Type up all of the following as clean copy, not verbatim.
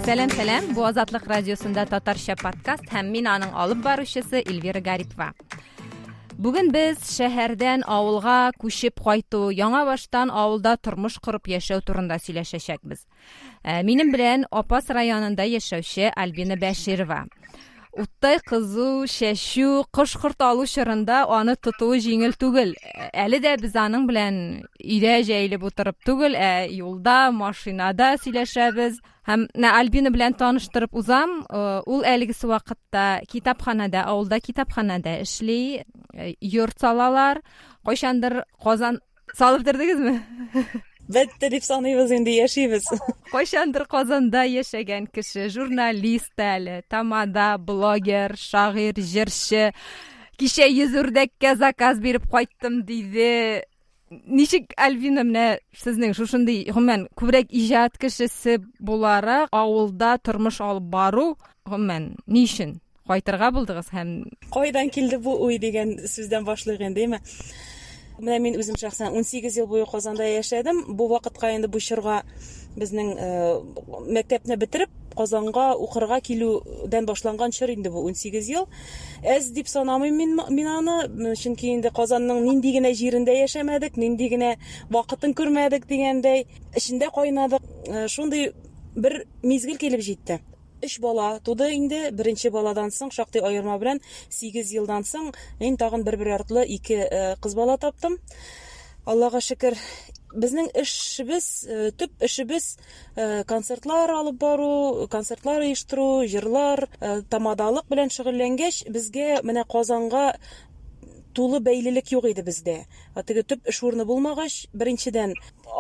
Сәлам, сәлам. Бу Азатлык радиосында татарча подкаст һәм мин аның алып баручысы Эльвира Гарипова. Бүген без шәһәрдән авылга күчеп кайту, яңа баштан авылда тормыш корып яшәү турында сөйләшәчәкбез. Ә, минем белән Апас районында яшәүче Альбина Бәширова. Уттай кызу, чәчү, кош-корт алу чорында аны тотуы җиңел түгел. Әле дә без аның белән өйдә җәелеп утырып түгел, ә юлда, машинада сөйләшәбез. Һәм менә Альбина белән таныштырып узам. Э, ул әлегесе вакытта китапханәдә, авылда китапханәдә эшли, э, йорт салалар. Кайчандыр Казан Салып бетердегезме? Бетте дип саныйбыз инде, яшибез. Кайчандыр Казанда яшәгән кеше, журналист әле, тамада, блогер, шагыйрь, җырчы. Кичә 100 үрдәккә заказ биреп кайттым диде. Ничек Альбина менә сезнең шушындый гомумән күбрәк иҗат кешесе буларак авылда тормыш алып бару гомумән ни өчен кайтырга булдыгыз һәм кайдан килде бу уй дигән сүздән башлыйк инде, әйме? Менә мин үзем шәхсән 18 ел буе Казанда яшәдем. Бу вакытка инде бу чорга безнең э, мәктәпне бетереп Казанга укырга килүдән башланган чор инде бу 18 ел. Әз дип санамыйм мин, мин аны, чөнки инде Казанның нинди генә җирендә яшәмәдек, нинди генә вакытын күрмәдек дигәндәй, эчендә кайнадык. Э, шундый бер мизгел килеп җитте. Өч бала туды инде. Беренче баладан соң, шактый аерма белән, 8 елдан соң мин тагын бер-бер артлы ике э, кыз бала таптым. Аллага шөкер, безнең эшебез, э, төп эшебез э, концертлар алып бару, концертлар оештыру, җырлар, тамадалык белән шөгыльләнгәч, безгә менә Казанга тулы бәйлелек юк иде бездә. Теге төп эш урыны булмагач, беренчедән,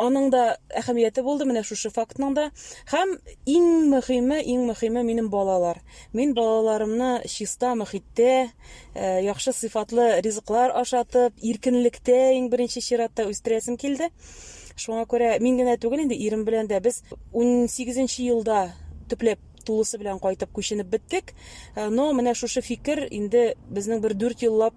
аның да әһәмияте булды менә шушы фактның да. Һәм иң мөһиме, иң мөһиме минем балалар. Мин балаларымны чиста мөхиттә, э, яхшы сыйфатлы ризыклар ашатып, иркенлектә иң беренче чиратта үстерәсем килде. Шуңа күрә мин генә түгел инде, ирем белән дә без 18 елда төпләп тулысы белән кайтып күченеп беттек. Э, но менә шушы фикер инде безнең бер 4 еллап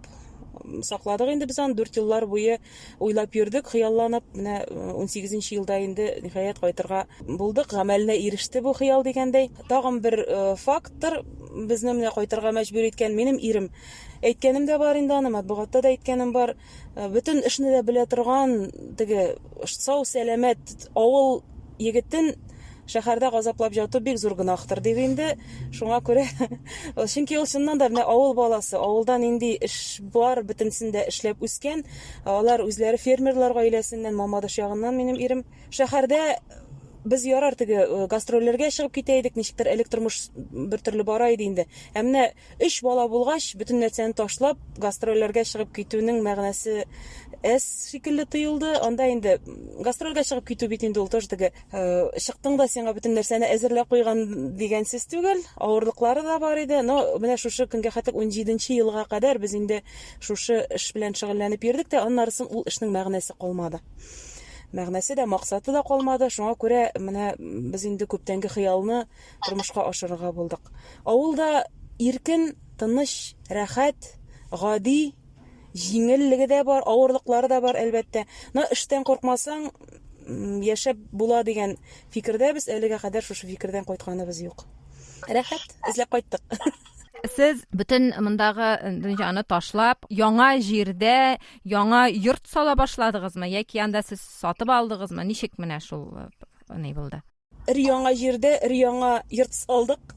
сакладык инде без аны 4 еллар буе уйлап йөрдек, хыялланып. Менә 18 э, елда инде ниһаять кайтырга булдык. Гамәленә иреште бу хыял дигәндәй. Тагын бер э, фактор безне менә кайтырга мәҗбүр иткән минем ирем. Әйткәнем дә бар инде аны, матбугатта да әйткәнем бар. Э, бөтен эшне дә белә торган теге сау сәламәт авыл егетен шәһәрдә газаплап яту бик зур гөнаһтыр дип инде. Шуңа күрә, чөнки ул чыннан да менә авыл баласы, авылда нинди эш бар, бөтенесен дә эшләп үскән. Алар үзләре фермерлар гаиләсеннән, Мамадыш ягыннан минем ирем. Шәһәрдә без ярар теге э, гастрольләргә чыгып китә идек, ничектер элек тормыш бер төрле бара иде инде. Ә менә Өч бала булгач, бөтен нәрсәне ташлап, гастрольләргә чыгып китүнең мәгънәсе әз шикелле тоелды. Анда инде гастрольгә чыгып китү бит инде ул тоже теге э, чыктың да сиңа бөтен нәрсәне әзерләп куйган дигән сүз түгел. Авырлыклары да бар иде. Но менә шушы көнгә хәтле 17 елга кадәр без инде шушы эш белән шөгыльләнеп йөрдек тә, аннарысын ул эшнең мәгънәсе калмады. Мәгънәсе дә, максаты да калмады. Шуңа күрә менә без инде күптәнге хыялны тормышка ашырырга булдык. Авылда иркен, тыныч, рәхәт, гади, җиңеллеге дә бар, авырлыклары да бар, әлбәттә. Но эштән куркмасаң, яшәп була дигән фикердәбез. Әлегә кадәр шушы фикердән кайтканыбыз юк. Рәхәт, эзләп кайттык. Сез бөтен мондагы дөньяны ташлап, яңа җирдә яңа йорт сала башладыгызмы яки анда сез сатып алдыгызмы? Ничек менә шул э, ни булды? Өр-яңа җирдә өр-яңа йорт салдык.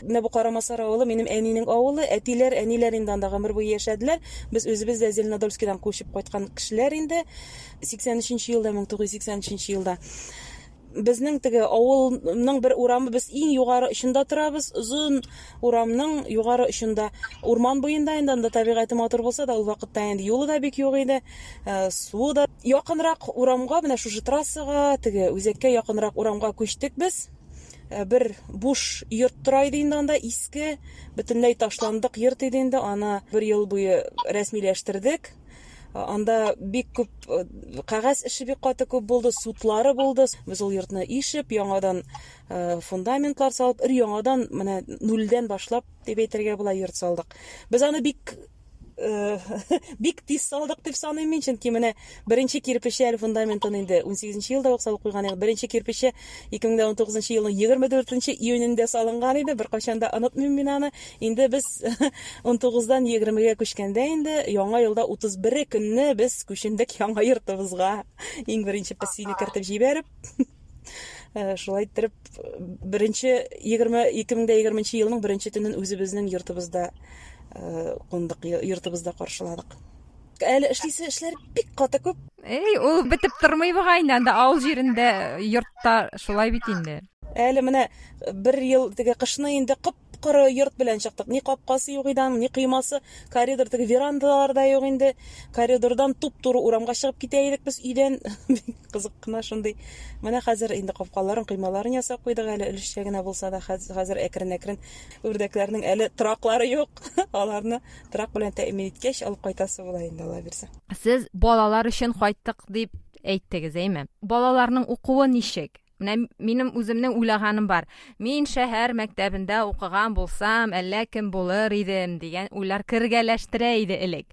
Менә бу Карамасар авылы минем әнинең авылы. Әтиләр, әниләр инде анда гомер буе яшәделәр. Без үзебез дә Зеленодольскидан күчеп кайткан кешеләр инде. 83 елда, 1983 елда. Безнең теге авылның бер урамы, без иң югары очында торабыз, озын урамның югары очында, урман буенда инде, анда табигате матур булса да, ул вакытта инде юлы да бик юк иде. Э, суы да якынрак урамга, менә шушы трассага, теге үзәккә якынрак урамга күчтек без. Э, бер буш йорт тора иде инде анда, иске, бөтенләй ташландык йорт иде инде, аны бер ел буе рәсмиләштердек. Э, анда бик күп кәгазь эше бик каты күп булды, судлары булды. Без ул йортны ишеп, яңадан фундаментлар салып, өр яңадан менә нульдән башлап дип әйтергә була йорт салдык. Без аны бик Э, бик тиз салдык дип саныйм мин, чөнки менә беренче кирпече әле фундаментын инде 18 елда ук салып куйган идек. Беренче кирпече 2019 елның 24 июнендә салынган иде. Беркайчан да онытмыйм мин аны. Инде без 19-дан 20-гә күчкәндә инде яңа елда 31 көнне без күчендек яңа йортыбызга. Иң беренче песине кертеп җибәреп. Э, шулай иттереп беренче 20 2020 елның беренче төнен үзебезнең йортыбызда э, кундык, йортыбызда каршыладык. Әле эшлисе эшләр бик каты күп. Эй, ул бетеп тормый бугай инде анда авыл җирендә йортта шулай бит инде. Әле менә бер ел теге кышны инде кып коры йорт белән чыктык. Ни капкасы юк иде аның, ни коймасы. Коридор теге верандалар да юк инде. Коридордан туп-туры урамга чыгып китә идек без өйдән. Бик кызык кына шундый. Менә хәзер инде капкаларын, коймаларын ясап куйдык әле, өлешчә генә булса да, хәзер әкрен-әкрен үрдәкләрнең әле тораклары юк. Аларны торак белән тәэмин иткәч, алып кайтасы була инде, Алла бирсә. Сез балалар өчен кайттык дип әйттегез, әйме? Балаларның укуы ничек? Менә минем үземнең уйлаганым бар. Мин шәһәр мәктәбендә укыган булсам, әллә кем булыр идем дигән уйлар кергәләштерә иде элек.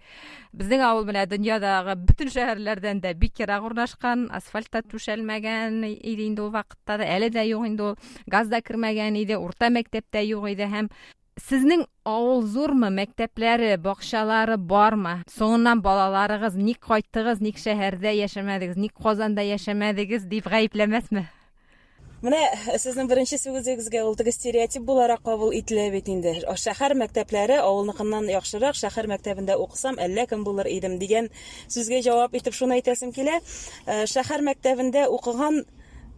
Безнең авыл менә дөньядагы бөтен шәһәрләрдән дә бик ерак урнашкан, асфальт та түшәлмәгән иде инде ул вакытта да, әле дә юк инде ул, газ да кермәгән иде, урта мәктәп тә юк иде һәм Сезнең авыл зурмы, мәктәпләре, бакчалары бармы? Соңыннан балаларыгыз ник кайттыгыз, ник шәһәрдә яшәмәдегез, ник Казанда яшәмәдегез дип гаепләмәсме? Менә сезнең беренче сүзегезгә ул теге стереотип буларак кабул ителә бит инде. Шәһәр мәктәпләре авылныкыннан яхшырак, шәһәр мәктәбендә укысам, әллә кем булыр идем дигән сүзгә җавап итеп шуны әйтәсем килә. Шәһәр мәктәбендә укыган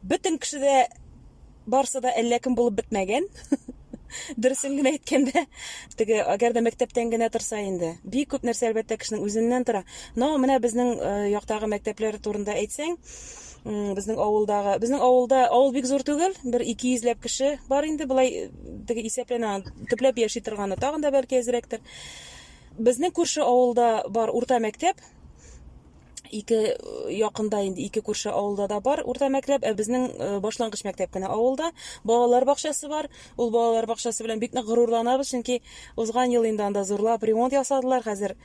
бөтен кеше дә Барсы да әллә кем булып бетмәгән. Дөресен генә әйткәндә, теге әгәр дә мәктәптән генә торса инде. Бик күп нәрсә әлбәттә кешенең үзеннән тора. Но менә безнең э, яктагы мәктәпләр турында әйтсәң, безнең авылдагы, безнең авылда авыл бик зур түгел, бер 200 ләп кеше бар инде, болай э, теге исәпләнә, төпләп яши торганы тагын да бәлки әзрәктер. Безнең күрше авылда бар урта мәктәп, ике э, якында инде ике күрше авылда да бар урта мәктәп, ә безнең э, башлангыч мәктәп кенә авылда. Балалар бакчасы бар. Ул балалар бакчасы белән бик нык горурланабыз, чөнки узган ел инде анда зурлап ремонт ясадылар. Хәзер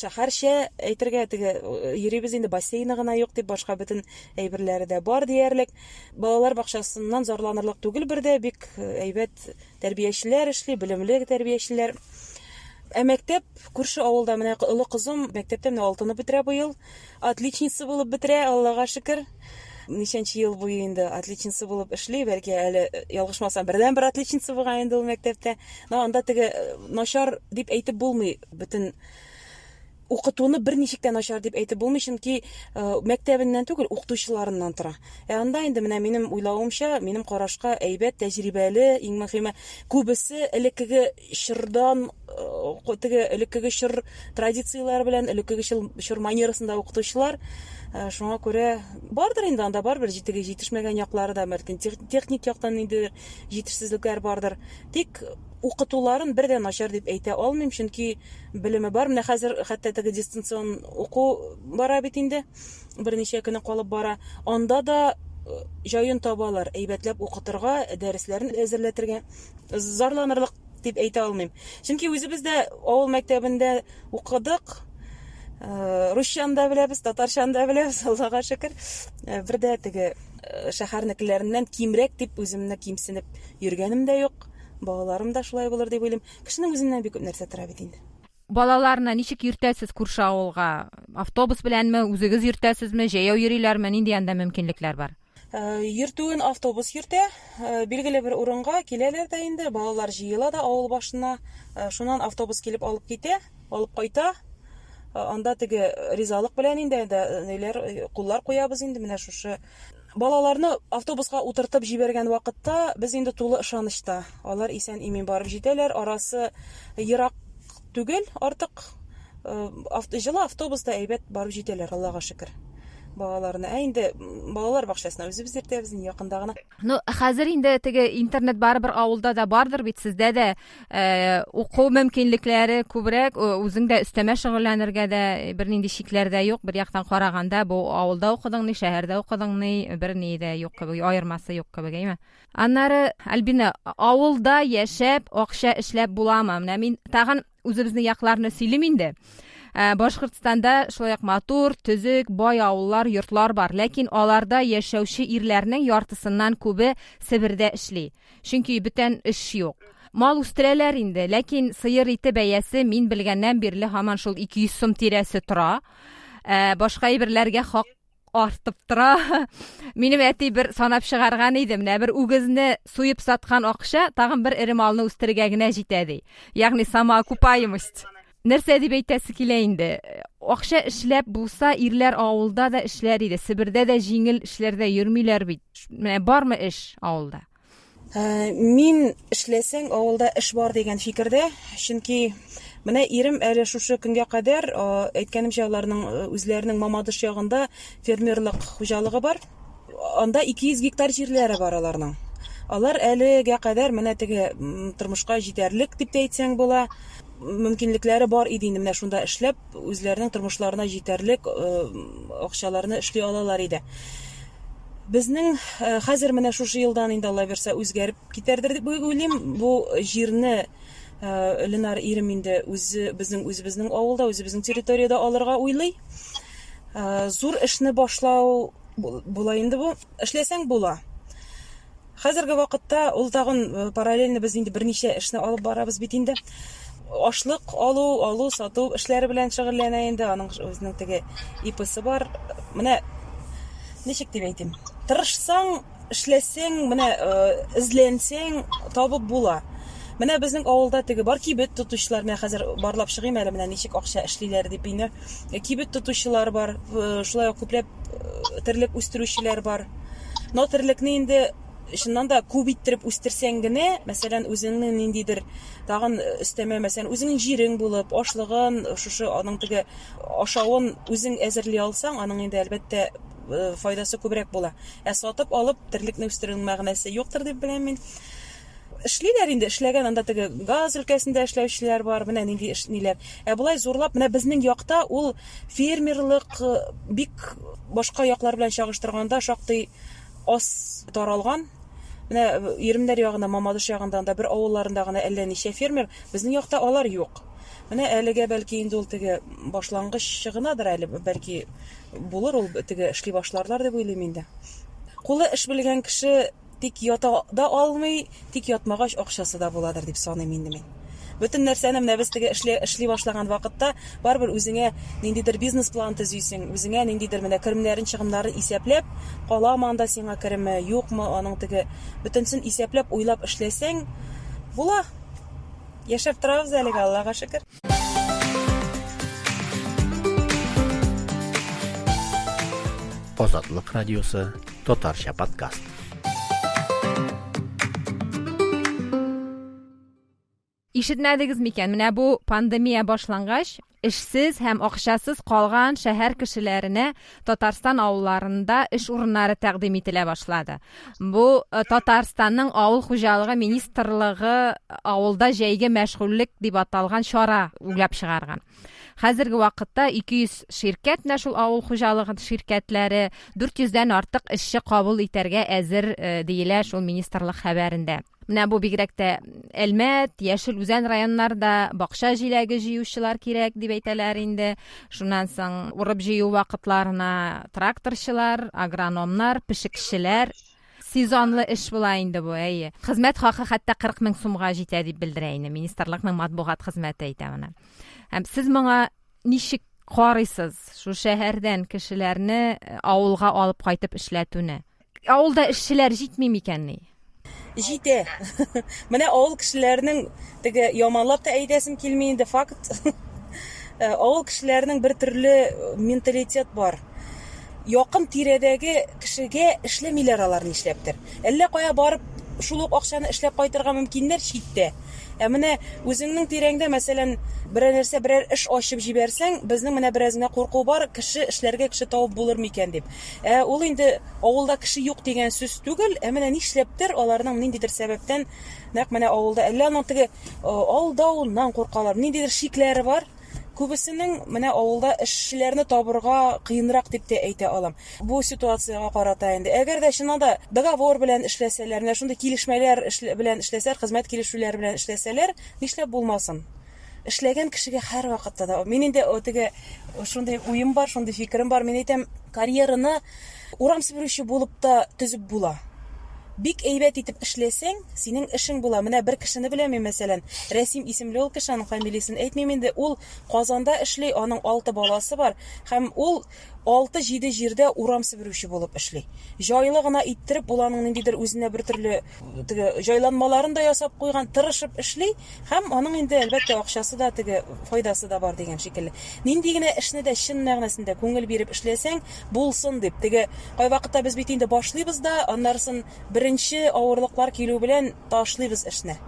шәһәрчә әйтергә теге э, йөрибез инде, бассейны гына юк дип, башка бөтен әйберләре дә бар диярлек. Балалар бакчасыннан зарланырлык түгел бер дә, бик әйбәт Тәрбиячеләр эшли, белемле тәрбиячеләр. Ә мәктәп күрше авылда менә олы кызым мәктәптә менә алтыны бетерә быел. Отличница булып бетерә, Аллага шөкер. Ничәнче ел буе инде отличница булып эшли, бәлки әле э, ялгышмасам, бердәнбер отличница булган инде ул мәктәптә. Но анда теге э, начар дип әйтеп булмый, бөтен Укытуны берничек тә начар дип әйтеп булмый, чөнки э, мәктәбеннән түгел, укытучыларыннан тора. Ә анда инде менә минем уйлавымча, минем карашка әйбәт, тәҗрибәле, иң мөһиме, күбесе элеккеге чордан, э, теге элеккеге чор традицияләре белән, элеккеге чор манерасында укытучылар. Э, шуңа күрә бардыр инде анда барыбер җитеге җитешмәгән яклары да, бәлки техник яктан ниндидер җитешсезлекләр бардыр. Тик укытуларын бер дә начар дип әйтә алмыйм, чөнки белеме бар. Менә хәзер хәтта теге дистанцион уку бара бит инде, берничә көне калып бара. Анда да э, җаен табалар, әйбәтләп укытырга, дәресләрен әзерләтергә. Зарланырлык дип әйтә алмыйм. Чөнки үзебез дә авыл мәктәбендә укыдык. Э, русчаны да беләбез, татарчаны да беләбез, Аллага шөкер. Э, бер дә теге шәһәрнекеләреннән кимрәк дип үземне кимсенеп йөргәнем дә юк. Балаларым да шулай булыр дип уйлыйм. Кешенең үзеннән бик күп нәрсә тора бит инде. Балаларны ничек йөртәсез күрше авылга? Автобус беләнме, үзегез йөртәсезме, җәяү йөриләрме? Нинди анда мөмкинлекләр бар? Э, йөртүен автобус йөртә. Э, билгеле бер урынга киләләр дә инде, балалар җыела да авыл башына. Э, шуннан автобус килеп алып китә, алып кайта. Анда теге ризалык белән инде, ниләр, куллар куябыз инде менә шушы Балаларны автобуска утыртып җибәргән вакытта без инде тулы ышанычта. Алар исән-имин барып җитәләр. Арасы ерак түгел артык. Э, җылы автобуста әйбәт барып җитәләр, Аллага шөкер. Балаларны. Ә инде балалар бакчасына үзебез йөртәбез, инде якында гына. Ну, хәзер инде теге интернет барыбер авылда да бардыр бит, сездә дә э, уку мөмкинлекләре күбрәк, үзең дә өстәмә шөгыльләнергә дә бернинди чикләр дә юк. Бер яктан караганда, бу авылда укыдың ни, шәһәрдә укыдың ни, берни дә юк кебек, аермасы юк кебек, әйме? Аннары, Альбина, авылда яшәп, акча эшләп буламы? Менә мин тагын үзебезнең якларны сөйлим инде. Ә, Башкортстанда шулай ук матур, төзек, бай авыллар, йортлар бар. Ләкин аларда яшәүче ирләрнең яртысыннан күбе Себердә эшли. Чөнки бүтән эш юк. Мал үстерәләр инде, ләкин сыер ите бәясе мин белгәннән бирле һаман шул 200 сум тирәсе тора. Ә, башка әйберләргә хак артып тора. Минем әти бер санап чыгарган иде, менә бер үгезне суеп саткан акча тагын бер эре малны үстерергә генә җитә ди. Ягъни самоокупаемость. Нәрсә дип әйтәсе килә инде? Акча эшләп булса, ирләр авылда да эшләр иде. Себердә дә җиңел эшләрдә йөрмиләр бит. Менә бармы эш авылда? Э, мин эшләсәң, авылда эш бар дигән фикердә, чөнки менә ирем әле шушы көнгә кадәр, әйткәнемчә, аларның э, үзләренең Мамадыш ягында фермерлык хуҗалыгы бар. Анда 200 гектар җирләре бар аларның. Алар әлегә кадәр менә теге тормышка җитәрлек дип тә әйтсәң була. Мөмкинлекләре бар иде инде менә шунда эшләп, үзләренең тормышларына җитәрлек э, акчаларны эшли алалар иде. Безнең э, хәзер менә шушы елдан инде Алла бирсә үзгәреп китәрдер дип уйлыйм. Бу җирне э, Ленар ирем инде үзе безнең үзебезнең авылда, үзебезнең территориядә алырга уйлый. Э, зур эшне башлау була инде бу. Эшләсәң була. Хәзерге вакытта ул тагын э, параллельно без инде берничә эшне алып барабыз бит инде. Ашлык алу, алу, сату эшләре белән шөгыльләнә инде. Аның үзенең теге ИПсы бар. Менә ничек дип әйтим? Тырышсаң, эшләсәң, менә э, эзләнсәң, табып була. Менә безнең авылда теге бар кибет тотучылар, менә хәзер барлап чыгыйм әле, менә ничек акча эшлиләр дип инде. Э, кибет тотучылар бар, шулай ук күпләп терлек үстерүчеләр бар. Но терлекне инде чыннан да күп иттереп үстерсәң генә, мәсәлән, үзеңнең ниндидер тагын өстәмә, мәсәлән, үзеңнең җирең булып, ашлыгын, шушы аның теге ашавын үзең әзерли алсаң, аның инде әлбәттә э, файдасы күбрәк була. Ә сатып алып терлекне үстерүнең мәгънәсе юктыр дип беләм мин. Эшлиләр инде, эшләгән анда теге газ өлкәсендә эшләүчеләр бар, менә нинди эш ниләр. Ә болай зурлап, менә безнең якта ул фермерлык э, бик башка яклар белән чагыштырганда шактый аз таралган. Менә э, Иремнәр ягында, Мамадыш ягында анда бер авылларында гына әллә ничә фермер, безнең якта алар юк. Менә әлегә бәлки инде ул теге башлангыч гынадыр әле, бәлки булыр ул теге эшли башларлар дип уйлыйм инде. Кулы эш белгән кеше Тик ята да алмый, тик ятмагач акчасы да буладыр дип саныйм инде мин. Бөтен нәрсәне менә без теге эшли, эшли башлаган вакытта барыбер үзеңә ниндидер бизнес-план төзисең, үзеңә ниндидер менә керемнәрен, чыгымнарын исәпләп, каламы анда сиңа кереме, юкмы, аның теге бөтенсен исәпләп, уйлап эшләсәң, була. Яшәп торабыз әлегә, Аллага шөкер. Азатлык радиосы татарча подкаст. Ишетмәдегез микән? Менә бу пандемия башлангач, эшсез һәм акчасыз калган шәһәр кешеләренә Татарстан авылларында эш урыннары тәкъдим ителә башлады. Бу э, Татарстанның авыл хуҗалыгы министрлыгы авылда җәйге мәшгульлек дип аталган чара уйлап чыгарган. Хәзерге вакытта 200 ширкәт менә шул авыл хуҗалыгы ширкәтләре 400 дән артык эшче кабул итәргә әзер э, диелә шул министрлык хәбәрендә. Менә бу бигрәк тә Әлмәт, Яшел Үзән районнарда бакча җиләге җыючылар кирәк дип әйтәләр инде. Шуннан соң урып-җыю вакытларына тракторчылар, агрономнар, пешекчеләр. Сезонлы эш була инде бу, әйе. Хезмәт хакы хәтта 40 мең сумга җитә дип белдерә инде министрлыкның матбугат хезмәте әйтә моны. Һәм сез моңа ничек карыйсыз, шу шәһәрдән кешеләрне э, авылга алып кайтып эшләтүне? Авылда эшчеләр җитми микәнни? Җитә. Менә авыл кешеләренең теге яманлап та әйтәсем килми инде, факт. Э, авыл кешеләренең бер төрле менталитет бар. Якын тирәдәге кешегә эшләмиләр алар нишләптер. Әллә кая барып шул ук акчаны эшләп кайтырга мөмкиннәр читтә. Ә менә үзеңнең тирәңдә, мәсәлән, берәр нәрсә, берәр эш ачып җибәрсәң, безнең менә бераз генә курку бар, кеше эшләргә кеше табып булыр микән дип. Ә ул инде авылда кеше юк дигән сүз түгел, ә менә нишләптер аларның ниндидер сәбәптән нәкъ менә авылда әллә аның теге алдавыннан куркалар, ниндидер шикләре бар. Күбесенең менә авылда эшчеләрне табырга кыенрак дип тә әйтә алам. Бу ситуациягә карата инде. Әгәр дә чыннан да договор белән эшләсәләр, менә шундый килешмәләр белән эшләсәләр, хезмәт килешүләре белән эшләсәләр, нишләп булмасын? Эшләгән кешегә һәрвакытта да. Мин инде теге шундый уем бар, шундый фикерем бар. Мин әйтәм, карьераны урам себерүче булып та төзеп була. Бик әйбәт итеп эшләсәң, синең эшең була. Менә бер кешене беләм мин, мәсәлән, Рәсим исемле ул кеше, аның фамилиясен әйтмим инде. Ул Казанда эшли, аның алты баласы бар һәм ул алты-җиде җирдә урам себерүче булып эшли. Җайлы гына иттереп, ул аның ниндидер үзенә бер төрле теге җайланмаларын да ясап куйган, тырышып эшли һәм аның инде, әлбәттә, акчасы да, теге файдасы да бар дигән шикелле. Нинди генә эшне дә чын мәгънәсендә күңел биреп эшләсәң, булсын дип. Теге кайвакытта без бит инде башлыйбыз да, аннарысын беренче авырлыклар килү белән ташлыйбыз эшне.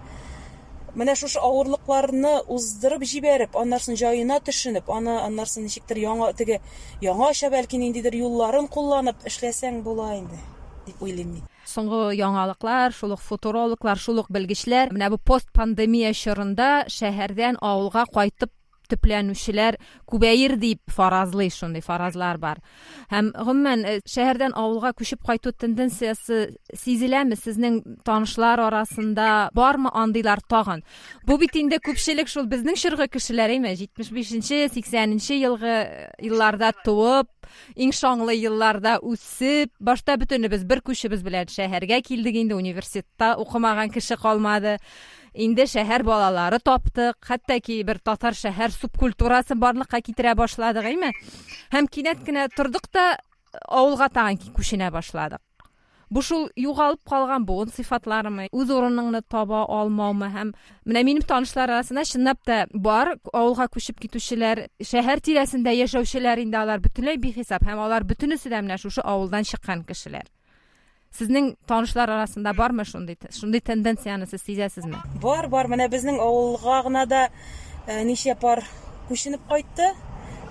Менә шушы авырлыкларны уздырып җибәреп, аннарысын җаена төшенеп, аны аннарысын ничектер яңа теге яңача бәлки ниндидер юлларын кулланып эшләсәң була инде, дип уйлыйм мин. Соңгы яңалыклар, шул ук футурологлар, шул ук белгечләр менә бу постпандемия чорында шәһәрдән авылга кайтып төпләнүчеләр күбәер дип фаразлый, шундый фаразлар бар. Һәм гомумән э, шәһәрдән авылга күчеп кайту тенденциясе сизеләме сезнең танышлар арасында бармы андыйлар тагын? Бу бит инде күпчелек шул безнең чоргы кешеләр, әйме, 75-нче, 80-нче елгы елларда туып, иң шаңлы елларда үсеп, башта бөтенебез бер күчебез белән шәһәргә килдек инде, университетта укымаган кеше калмады. Инде шәһәр балалары таптык, хәтта ки бер татар шәһәр субкультурасын барлыкка китерә башладык, әйме? Һәм кинәт кенә тордык та авылга тагын күченә башладык. Бу шул югалып калган буын сыйфатларымы, үз урыныңны таба алмаумы һәм менә минем танышлар арасында чынлап та бар авылга күчеп китүчеләр, шәһәр тирәсендә яшәүчеләр инде алар бөтенләй бихисап һәм алар бөтенесе дә менә шушы авылдан чыккан кешеләр. Сезнең танышлар арасында бармы шундый шундый тенденцияне сез сизәсезме? Бар, бар. Менә безнең авылга гына да э, ничә пар күченеп кайтты.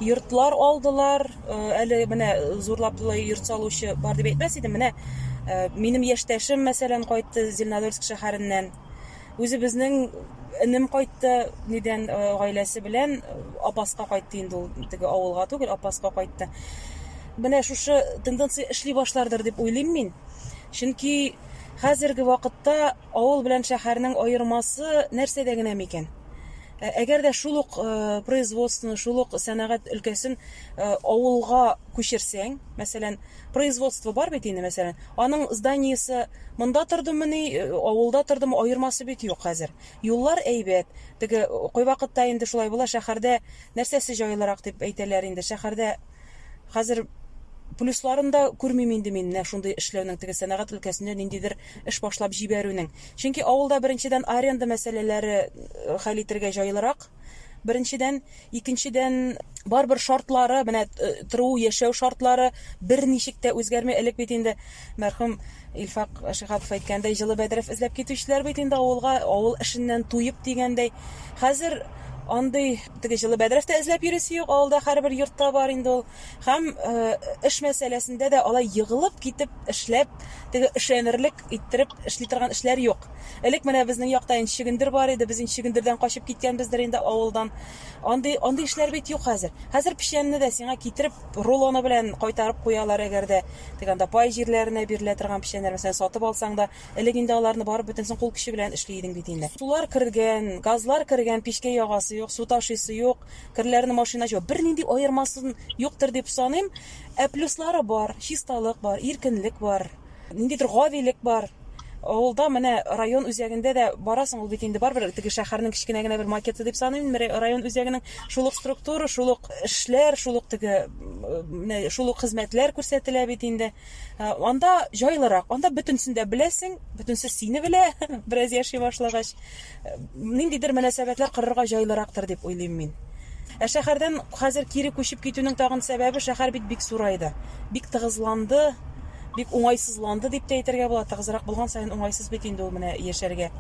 Йортлар алдылар. Э, әле менә зурлап йорт салучы бар дип әйтмәс идем. Менә э, минем яшьтәшем, мәсәлән, кайтты Зеленодольск шәһәреннән. Үзебезнең энем кайтты нидән э, гаиләсе белән Апаска кайтты инде ул теге авылга түгел, Апаска кайтты. Менә шушы тенденция эшли башлардыр дип уйлыйм мин. Чөнки хәзерге вакытта авыл белән шәһәрнең аермасы нәрсәдә генә микән? Ә, әгәр дә шул ук э, производствоны, шул ук сәнәгать өлкәсен э, авылга күчерсәң, мәсәлән, производство бар бит инде, мәсәлән, аның зданиесе монда тордымыни, э, авылда тордымы, аермасы бит юк хәзер. Юллар әйбәт. Теге кайвакытта инде шулай була, шәһәрдә нәрсәсе җайлырак дип әйтәләр инде. Шәһәрдә хәзер плюсларын да күрмим инде мин менә шундый эшләүнең, теге сәнәгать өлкәсендә ниндидер эш башлап җибәрүнең. Чөнки авылда беренчедән аренда мәсьәләләре э, хәл итергә җайлырак. Беренчедән, икенчедән, барыбер шартлары, менә э, тору, яшәү шартлары берничек тә үзгәрми. Элек бит инде мәрхүм Илфак Шиһапов әйткәндәй, җылы бәдрәф эзләп китүчеләр бит инде авылга, авыл эшеннән туеп дигәндәй. Хәзер андый теге җылы бәдрәф тә эзләп йөрисе юк, авылда һәрбер йортта бар инде ул. Һәм э, эш мәсьәләсендә дә алай егылып китеп эшләп, теге өшәнерлек иттереп эшли торган эшләр юк. Элек менә безнең якта инде чөгендер бар иде, без инде чөгендердән качып киткәнбездер инде авылдан. Андый андый эшләр бит юк хәзер. Хәзер печәнне дә сиңа китереп рулоны белән кайтарып куялар, әгәр дә теге анда пай җирләренә бирелә торган печәннәр, мәсәлән, сатып алсаң да, элек инде аларны барып бөтенесен кул көче белән эшли идең бит инде. Сулар кергән, газлар кергән, пичкә ягасы юк, су ташыйсы юк. Керләрне машина җуа. Бернинди аермасын юктыр дип саныйм. Ә плюслары бар, чисталык бар, иркенлек бар, ниндидер гадилек бар. Авылда менә район үзәгендә дә барасың, ул бит инде барыбер теге шәһәрнең кечкенә генә бер макеты дип саныйм мин район үзәгенең. Шул ук структура, шул ук эшләр, шул ук теге менә шул ук хезмәтләр күрсәтелә бит инде. Анда җайлырак, анда бөтенсен дә беләсең, бөтенсе сине белә, бераз яши башлагач. Ниндидер мөнәсәбәтләр корырга җайлырактыр дип уйлыйм мин. Ә шәһәрдән хәзер кире күчеп китүнең тагын сәбәбе, шәһәр бит бик зурайды, бик тыгызланды. Бик уңайсызланды дип тә әйтергә була. Тыгызрак булган саен уңайсыз бит инде ул менә яшәргә.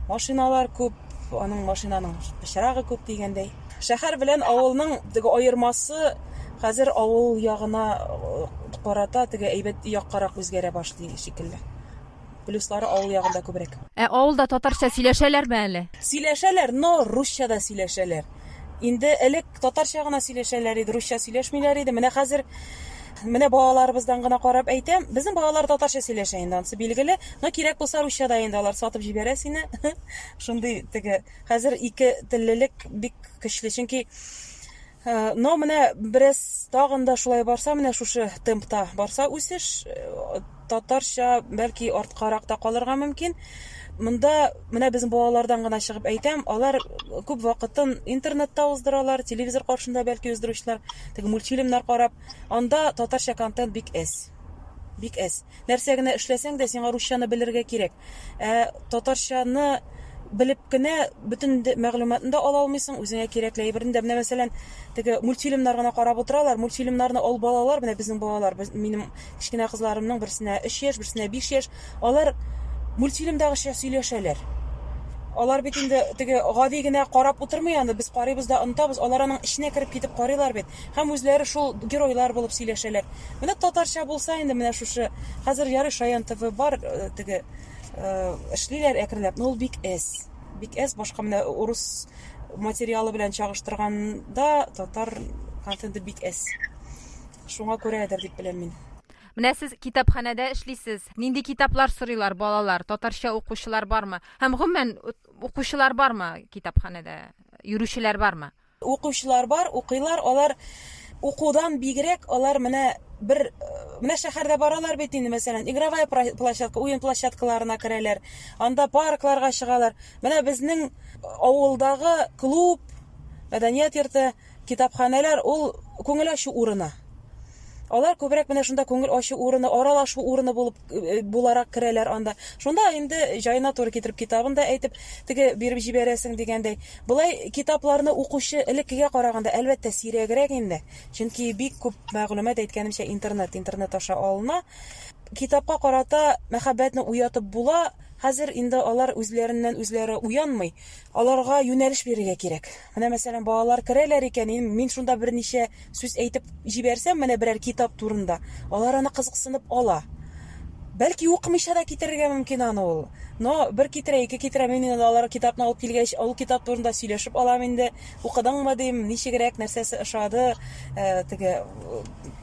Машиналар күп, аның машинаның пычрагы күп дигәндәй. Шәһәр белән авылның теге аермасы хәзер авыл ягына э, карата теге әйбәт яккарак үзгәрә башлый шикелле. Плюслары авыл ягында күбрәк. Ә авылда татарча сөйләшәләрме әле? Сөйләшәләр, но русча да сөйләшәләр. Инде элек татарча гына сөйләшәләр иде, русча сөйләшмиләр иде. Менә хәзер менә балаларыбыздан гына карап әйтәм, безнең балалар татарча сөйләшә инде, анысы билгеле. Но кирәк булса русча да инде алар сатып җибәрә сине. Шундый теге хәзер ике теллелек бик көчле, чөнки э, но менә бераз тагын да шулай барса, менә шушы темпта барса үсеш, э, татарча бәлки арткарак та калырга мөмкин. Монда менә безнең балалардан гына чыгып әйтәм, алар күп вакытын интернетта уздыралар, телевизор каршында бәлки уздыручылар, теге мультфильмнар карап, анда татарча контент бик әз. Бик әз. Нәрсә генә эшләсәң дә, сиңа русчаны белергә кирәк. Ә татарчаны белеп кенә бөтен мәгълүматны да ала алмыйсың, үзеңә кирәкле әйберне дә. Менә мәсәлән, теге мультфильмнар гына карап утыралар, мультфильмнарны ал балалар, менә безнең балалар, без, минем кечкенә кызларымның берсенә 3 яшь, берсенә 5 яшь, алар мультфильмдагыча сөйләшәләр. Алар бит инде теге гади генә карап утырмый аны, без карыйбыз да онытабыз, алар аның эченә кереп китеп карыйлар бит. Һәм үзләре шул геройлар булып сөйләшәләр. Менә татарча булса инде менә шушы, хәзер ярый Шаян ТВ бар, э, теге э, эшлиләр әкренләп, но ул бик әз. Бик әз, башка менә урыс материалы белән чагыштырганда татар контенты бик әз. Шуңа күрәдер дип беләм мин. Менә сез китапханәдә эшлисез. Нинди китаплар сорыйлар балалар? Татарча укучылар бармы? Һәм гомумән укучылар бармы китапханәдә? Йөрүчеләр бармы? Укучылар бар, укыйлар. Алар укудан бигрәк, алар менә бер менә шәһәрдә баралар бит инде, мәсәлән, игровая площадка, уен площадкаларына керәләр, анда паркларга чыгалар. Менә безнең авылдагы клуб, мәдәният йорты, китапханәләр ул күңел ачу урыны. Алар күбрәк менә шунда күңел ачу урыны, аралашу урыны булып э, буларак керәләр анда. Шунда инде җаена туры китереп китабын да әйтеп, теге биреп җибәрәсең дигәндәй. Болай китапларны укучы элеккегә караганда, әлбәттә, сирәгрәк инде. Чөнки бик күп мәгълүмат, әйткәнемчә, интернет, интернет аша алына. Китапка карата мәхәббәтне уятып була. Хәзер инде алар үзләреннән үзләре уянмый. Аларга юнәлеш бирергә кирәк. Менә, мәсәлән, балалар керәләр икән, мин шунда берничә сүз әйтеп җибәрсәм, менә берәр китап турында, алар аны кызыксынып ала. Бәлки укымыйча да китерергә мөмкин аны ул. Но бер китерә, ике китерә, мин инде алар китапны алып килгәч, ул китап турында сөйләшеп алам инде. Укыдыңмы дим, ничегрәк, нәрсәсе ошады, э, теге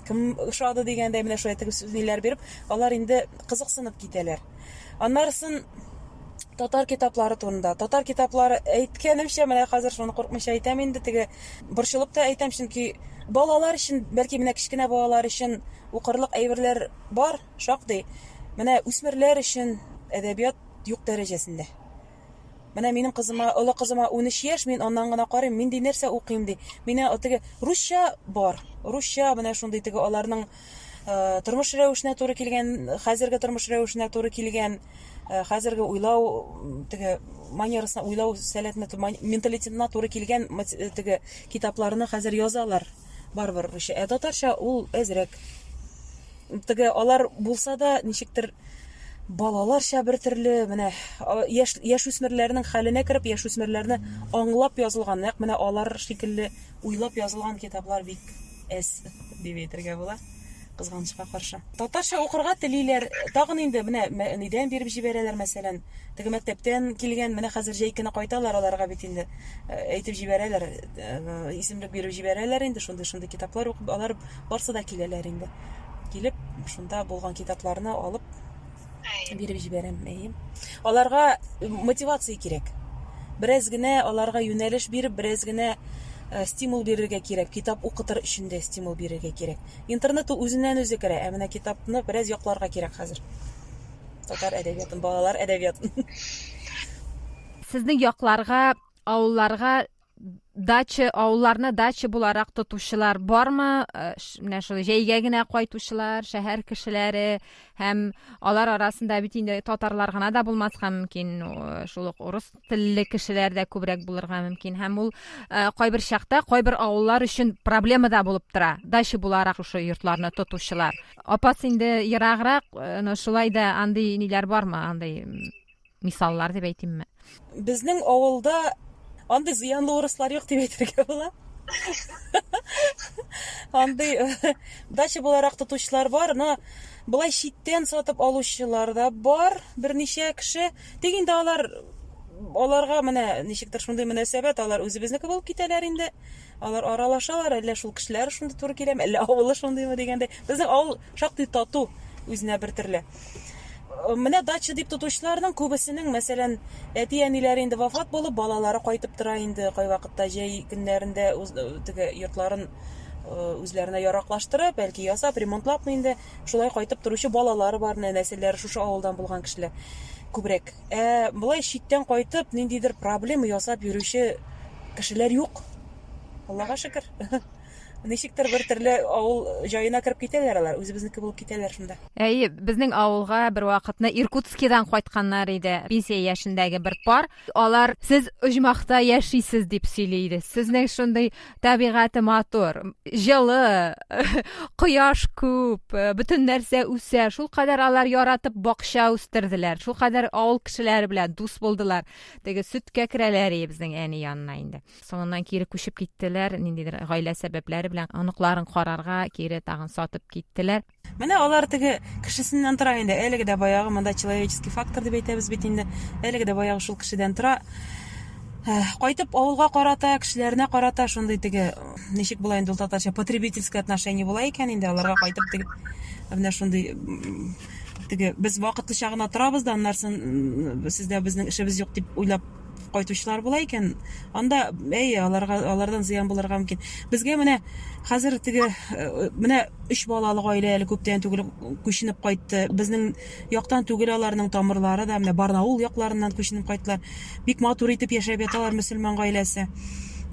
кем ошады дигәндәй, менә шулай теге сүзләр биреп, алар инде кызыксынып китәләр. Аннарысын татар китаплары турында. Татар китаплары әйткәнемчә, менә хәзер шуны куркмыйча әйтәм инде, теге борчылып та әйтәм, чөнки балалар өчен, бәлки менә кечкенә балалар өчен укырлык әйберләр бар, шактый. Менә үсмерләр өчен әдәбият юк дәрәҗәсендә. Менә минем кызыма, олы кызыма 13 яшь, мин аннан гына карыйм, мин ди нәрсә укыйм ди. Менә теге русча бар. Русча менә шундый теге аларның э, тормыш рәвешенә туры килгән, хәзерге тормыш рәвешенә туры килгән, э, хәзерге уйлау теге манерасына, уйлау сәләтенә, менталитетына туры килгән э, теге китапларны хәзер язалар. Барыбер русча. Ә татарча ул әзрәк. Теге алар булса да ничектер балаларча бер төрле менә яшь яшүсмерләрнең хәленә кереп, яшүсмерләрне аңлап язылган, нәкъ менә алар шикелле уйлап язылган китаплар бик әз дип әйтергә була. Кызганычка каршы. Татарча укырга телиләр. Тагын инде менә нидән биреп җибәрәләр, мәсәлән, теге мәктәптән килгән, менә хәзер җәй көне кайталар, аларга бит инде э, әйтеп җибәрәләр, э, исемлек биреп җибәрәләр инде, шундый-шундый китаплар укып, алар барсы да киләләр инде. Килеп, шунда булган китапларны алып биреп җибәрәм. Әйе. Аларга мотивация кирәк. Бераз генә аларга юнәлеш биреп, бераз генә э, стимул бирергә кирәк. Китап укытыр өчен дә стимул бирергә кирәк. Интернет ул үзеннән-үзе керә, ә менә китапны бераз якларга кирәк хәзер. Татар әдәбиятын, балалар әдәбиятын. Сезнең якларга, авылларга. Дача, авылларны дача буларак тотучылар бармы? Э, менә шул җәйгә генә кайтучылар, шәһәр кешеләре һәм алар арасында бит инде татарлар гына да булмаска мөмкин, шул ук урыс телле кешеләр дә күбрәк булырга мөмкин. Һәм ул э, кайбер чакта кайбер авыллар өчен проблема да булып тора. Дача буларак шушы йортларны тотучылар. Апас инде ераграк, э, но шулай да андый ниләр бармы? Андый мисаллар дип әйтимме? Безнең авылда андый зыянлы урыслар юк дип әйтергә була. Андый дача буларак тотучылар бар, но болай читтән сатып алучылар да бар, берничә кеше. Тик инде алар аларга менә ничектер шундый мөнәсәбәт, алар үзебезнеке булып китәләр инде. Алар аралашалар, әллә шул кешеләр шундый туры киләме, әллә авылы шундыймы дигәндәй. Безнең авыл шактый тату, үзенә бер төрле. Менә дача дип тотучыларның күбесенең, мәсәлән, әти-әниләре инде вафат булып, балалары кайтып тора инде кайвакытта җәй көннәрендә теге йортларын үзләренә яраклаштырып, бәлки ясап, ремонтлапмы инде, шулай кайтып торучы балалары бар, менә нәселләре шушы авылдан булган кешеләр күбрәк. Ә болай читтән кайтып, ниндидер проблема ясап йөрүче кешеләр юк. Аллага шөкер. Ничектер бер төрле авыл җаена кереп китәләр алар, үзебезнеке булып китәләр шунда. Әйе, безнең авылга бер вакытны Иркутскидан кайтканнар иде, пенсия яшендәге бер пар. Алар сез оҗмахта яшисез дип сөйли иде. Сезнең шундый табигате матур, җылы, кояш күп, бөтен нәрсә үсә. Шул кадәр алар яратып бакча үстерделәр. Шул кадәр авыл кешеләре белән дус булдылар. Теге сөткә керәләр иде безнең әни янына инде. Соңыннан кире күчеп киттеләр, ниндидер гаилә сәбәпләре белән оныкларын карарга кире тагын сатып киттеләр. Менә алар теге кешесеннән тора инде. Әлеге дә баягы монда человеческий фактор дип әйтәбез бит инде. Әлеге дә баягы шул кешедән тора. Кайтып авылга карата, кешеләренә карата шундый теге ничек була инде ул татарча потребительское отношение була икән инде аларга кайтып теге менә шундый теге без вакытлыча гына торабыз да аннарсын сездә безнең эшебез юк дип уйлап кайтучылар була икән, анда әйе, аларга алардан зыян булырга мөмкин. Безгә менә хәзер теге э, менә өч балалы гаилә әле күптән түгел күченеп кайтты. Безнең яктан түгел аларның тамырлары да, менә Барнаул якларыннан күченеп кайттылар. Бик матур итеп яшәп яталар мөселман гаиләсе.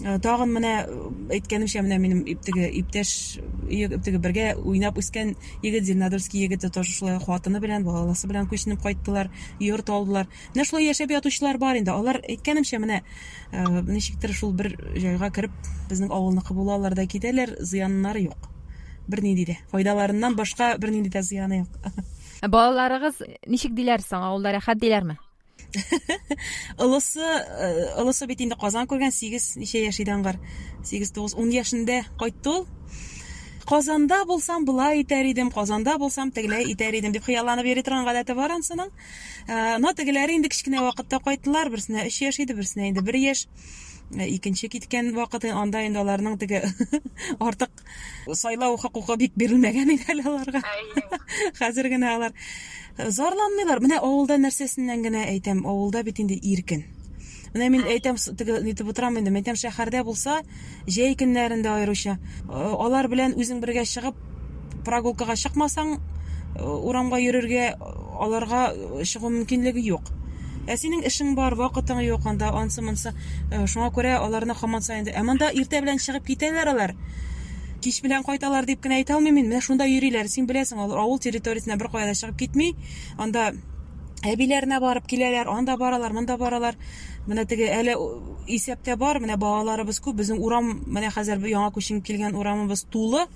Э, тагын менә әйткәнемчә, менә минем теге иптәш, теге бергә уйнап үскән егет, Зеленодольский егете тоже шулай хатыны белән, баласы белән күченеп кайттылар, йорт алдылар. Менә шулай яшәп ятучылар бар инде. Алар, әйткәнемчә, менә э, ничектер шул бер җайга кереп, безнең авылныкы булалар да китәләр, зыяннары юк. Бернинди дә. Файдаларыннан башка бернинди дә зыяны юк. Ә балаларыгыз ничек диләр соң? Авылда рәхәт диләрме? Олысы, э, олысы бит инде Казан күргән, 8 ничә яшь иде аңгар? 8, 9, 10 яшендә кайтты ул. Казанда булсам, болай итәр идем, Казанда булсам, тегеләй итәр идем дип хыялланып йөри торган гадәте бар ансының. Э, но тегеләре инде кечкенә вакытта кайттылар, берсенә 3 яшь иде, берсенә инде 1 яшь. Э, икенче киткән вакыты анда инде аларның теге артык сайлау хокукы бик бирелмәгән иде әле аларга. Хәзер генә алар э, зарланмыйлар. Менә авылда нәрсәсеннән генә әйтәм, авылда бит инде иркен. Менә мин әйтәм, теге нитеп утырам инде, әйтәм, шәһәрдә булса, җәй көннәрендә аеруча, алар белән үзең бергә чыгып, прогулкага чыкмасаң, урамга йөрергә аларга чыгу мөмкинлеге юк. Ә синең эшең бар, вакытың юк анда, ансы-монсы. Шуңа күрә аларны һаман саен. Ә монда иртә белән чыгып китәләр алар. Кич белән кайталар дип кенә әйтә алмыйм мин. Менә шунда йөриләр. Син беләсең, алар авыл территориясенә беркая да чыгып китми. Анда әбиләренә барып киләләр, анда баралар, монда баралар. Менә теге әле исәптә бар, менә балаларыбыз күп, безнең урам, менә хәзер яңа күченеп килгән урамыбыз тулы.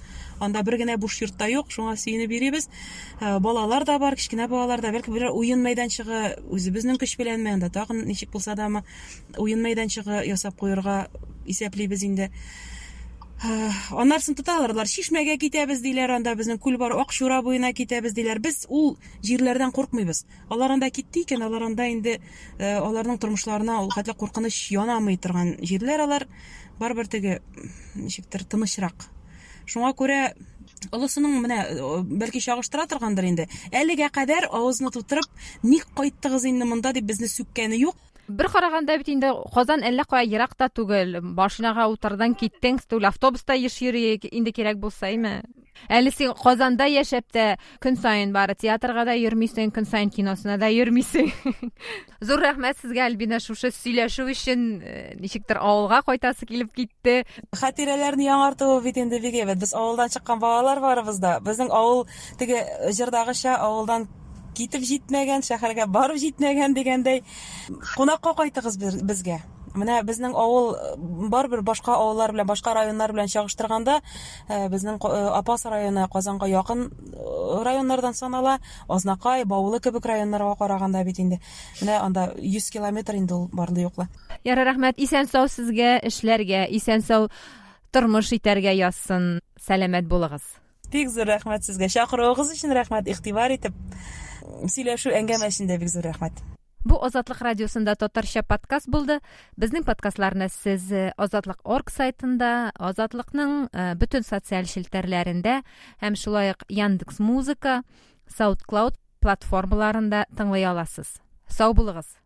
Анда бер генә буш йорт та юк, шуңа сөенеп йөрибез. Э, балалар да бар, кечкенә балалар да, бәлки берәр уен мәйданчыгы үзебезнең көч беләнме, анда тагын ничек булса дамы, уен мәйданчыгы ясап куерга исәплибез инде. Э, аннарсын тоталар алар, чишмәгә китәбез диләр, анда безнең күл бар, Акчура буена китәбез диләр. Без ул җирләрдән куркмыйбыз. Алар анда китте икән, алар анда инде э, аларның тормышларына ул хәтле куркыныч янамый торган җирләр алар. Барыбер теге ничектер тынычрак. Шуңа күрә олысының менә э, бәлки чагыштыра торгандыр инде. Әлегә кадәр авызны тутырып, ник кайттыгыз инде монда дип безне сүккәне юк. Бер караганда бит инде Казан әллә кая ерак та түгел. Машинага утырдың, киттең, түгел, автобуста еш йөри инде кирәк булса, әйме? Әле син Казанда яшәп тә көн саен бары театрга да йөрмисең, көн саен киносына да йөрмисең. Зур рәхмәт сезгә, Альбина, шушы сөйләшү өчен э, ничектер авылга кайтасы килеп китте. Хатирәләрне яңартуы бит инде бик әйбәт. Без авылдан чыккан балалар барыбыз да. Безнең авыл теге җырдагыча авылдан китеп җитмәгән, шәһәргә барып җитмәгән дигәндәй. Кунакка кайтыгыз безгә. Менә безнең авыл э, барыбер башка авыллар белән, башка районнар белән чагыштырганда, э, безнең э, Апас районы Казанга якын районнардан санала. Азнакай, Баулы кебек районнарга караганда бит инде. Менә анда 100 километр инде ул барлы-юклы. Ярар, рәхмәт. Исән-сау сезгә эшләргә, исән-сау тормыш итәргә язсын. Сәламәт булыгыз. Бик зур рәхмәт сезгә. Чакыруыгыз өчен рәхмәт, игътибар итеп сөйләшү, әңгәмә өчен дә бик зур рәхмәт. Бу Азатлык радиосында татарча подкаст булды. Безнең подкастларны сез э, Азатлык орг сайтында, Азатлыкның э, бөтен социаль челтәрләрендә һәм шулай ук Яндекс Музыка, SoundCloud платформаларында тыңлый аласыз. Сау булыгыз.